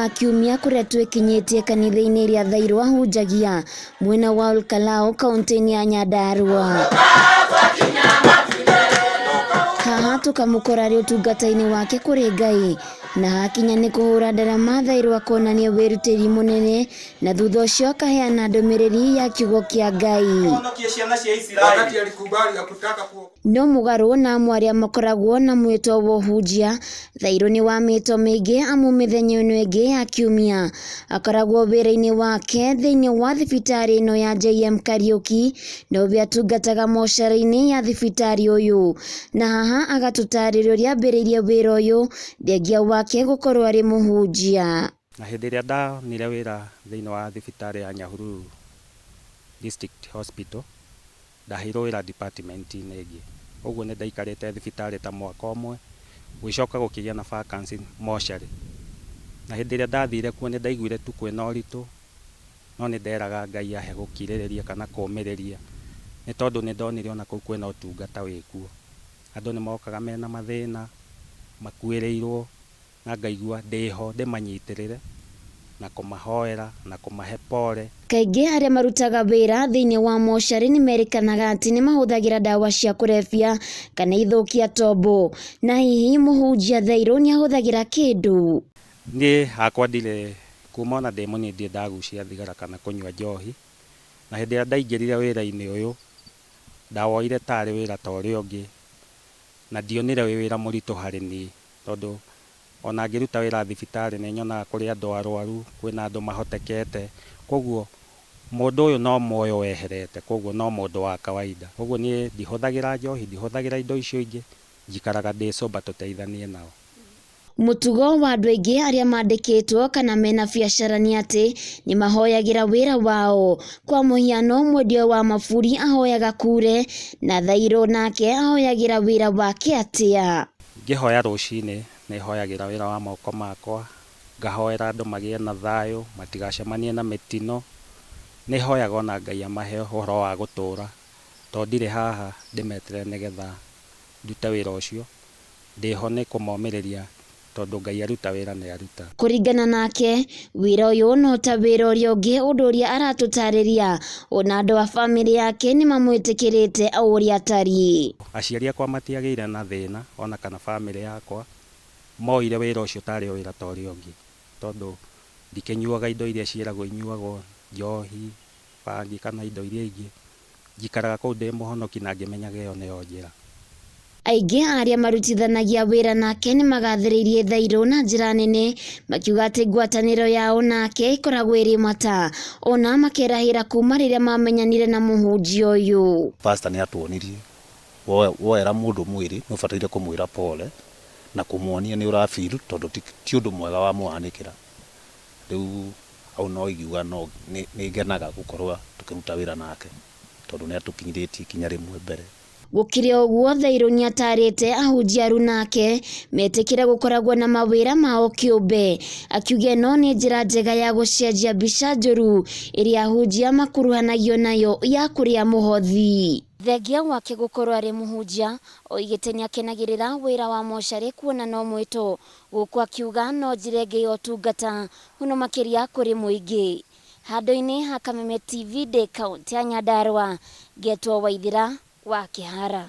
wa Kiumia kũrĩa twĩkinyĩtie kanitha-inĩ ĩrĩa Thairũ ahunjagia mwena wa Olkalau kaunti-inĩ ya Nyandarua. Haha tũkamũkora arĩ ũtungata-inĩ wake kũrĩ Ngai na hakinya nĩ kũhũra ndarama Thairũ akonania wĩrutĩri mũnene na thutha ũcio akaheana ndũmĩrĩri ya kiugo kĩa Ngai. Honokie ciana cia Isiraeli. Wakati alikubali hakutaka kuo No mũgarũ na amwe arĩa makoragwo na mwĩto wa ũhunjia, Thairũ nĩ wa mĩto mĩingĩ amu mĩthenya ĩno ĩngĩ ya kiumia akoragwo wĩra-inĩ wake thĩinĩ wa thibitarĩ ĩno ya JM Kariuki nowe atungataga mocarĩ-inĩ ya thibitarĩ ũyũ, na haha agatũtarĩria ũrĩa ambĩrĩirie wĩra ũyũ thengia wake gũkorwo arĩ mũhunjia. Na hĩndĩ ĩrĩa ndonire wĩra thĩinĩ wa thibitarĩ ya Nyahururu District Hospital, ndaheirwo wĩra department-inĩ ĩngĩ. Ũguo nĩ ndaikarĩte thibitarĩ ta mwaka ũmwe, gũgĩcoka gũkĩgĩa na vacancy mortuary. Na hĩndĩ ĩrĩa ndathire kuo nĩ ndaiguire tu kwĩna ũritũ, no nĩ nderaga Ngai ahe gũkirĩrĩria kana kũmĩrĩria, nĩ tondũ nĩ ndonire ona kũu kwĩna ũtungata wĩkuo. Andũ nĩ mokaga mena mathĩna, makuĩrĩirwo, na ngaigua ndĩho ndĩmanyitĩrĩre na kũmahoera na kũmahe pole. Kaingĩ arĩa marutaga wĩra thĩinĩ wa mocarĩ nĩ merĩkanaga atĩ nĩ mahũthagĩra ndawa cia kũrebia kana ithũkia tombo. Na hihi mũhunjia Thairũ nĩ ahũthagĩra kĩndũ? Niĩ hakwa ndirĩ, kuma ona ndĩ mũnini ndirĩ ndagucia thigara kana kũnyua njohi, na hĩndĩ ĩrĩa ndaingĩrire wĩra-inĩ ũyũ, ndawoire tarĩ wĩra ta ũrĩa ũngĩ, na ndionire wĩ wĩra mũritũ harĩ niĩ, tondũ ona ngĩruta wĩra thibitarĩ nĩ nyonaga kũrĩ andũ arwaru, kwĩna andũ mahotekete, koguo mũndũ ũyũ no muoyo weherete, koguo no mũndũ wa kawaida. Koguo niĩ ndihũthagĩra njohi, ndihũthagĩra indo icio ingĩ, njikaraga ndĩ sober tũteithanie nao. Mũtugo wa andũ aingĩ arĩa mandĩkĩtwo kana mena biacara nĩ atĩ nĩ mahoyagĩra wĩra wao. Kwa mũhiano mwendia wa maburi ahoyaga kure na Thairũ nake ahoyagĩra wĩra wake atĩa? Ngĩhoya rũcinĩ nĩ hoyagĩra wĩra wa moko makwa, ngahoera andũ magĩe na thayũ, matigacemanie na mĩtino. Nĩ hoyaga ona Ngai amahe ũhoro wa gũtũra, tondũ ndirĩ haha ndĩmeterere nĩgetha ndute wĩra ũcio, ndĩho nĩ kũmomĩrĩria tondũ Ngai aruta wĩra nĩ aruta. Kũringana nake, wĩra ũyũ no ta wĩra ũrĩa ũngĩ ũndũ ũrĩa aratũtarĩria ona andũ a bamĩrĩ yake nĩ mamwĩtĩkĩrĩte o ũrĩa atariĩ. Aciari akwa matiagĩire na thĩna ona kana bamĩrĩ yakwa, moire wĩra ũcio tarĩ o wĩra ta ũrĩa ũngĩ, tondũ ndikĩnyuaga indo iria ciĩragwo inyuagwo, njohi, bangi kana indo iria ingĩ, njikaraga kũu ndĩ mũhonoki na ngĩmenyaga ĩyo nĩyo njĩra. Aingĩ a arĩa marutithanagia wĩra nake nĩ magathĩrĩirie Thairũ na njĩra nene makiuga atĩ ngwatanĩro yao nake ĩkoragwo ĩrĩ mata ona makerahĩra kuma rĩrĩa mamenyanire na mũhunjia ũyũ. Pastor nĩ atuonirie woera mũndũ mwĩrĩ nĩ ũbataire kũmwĩra pole na kũmuonia nĩ ũra feel tondũ ti ũndũ mwega wamũhanĩkĩra. Rĩu hau no ingiuga no nĩ ngenaga gũkorwo tũkĩruta wĩra nake tondũ nĩ atũkinyithĩtie ikinya rĩmwe mbere. Gũkĩrĩ ũguo Thairũ nĩatarĩte ahunjia aruna ake metĩkĩre gũkoragwo na mawĩra mao kĩũmbe, akiuga ĩno nĩ njĩra njega ya gũcenjia mbica njũru ĩrĩa ahunjia makuruhanagio nayo ya kũrĩa mũhothi. Thengia wake gũkorwo arĩ mũhunjia, oigĩte nĩakenagĩrĩra wĩra wa mocarĩ kuona no mwĩto, gũkũ akiuga no njĩra ĩngĩ ya ũtungata mũno makĩria kũrĩ mũingĩ. Handũ-inĩ ha Kameme TV ndĩ kaũntĩ ya Nyandarua, ngetwo Waithĩra wa Kĩhara.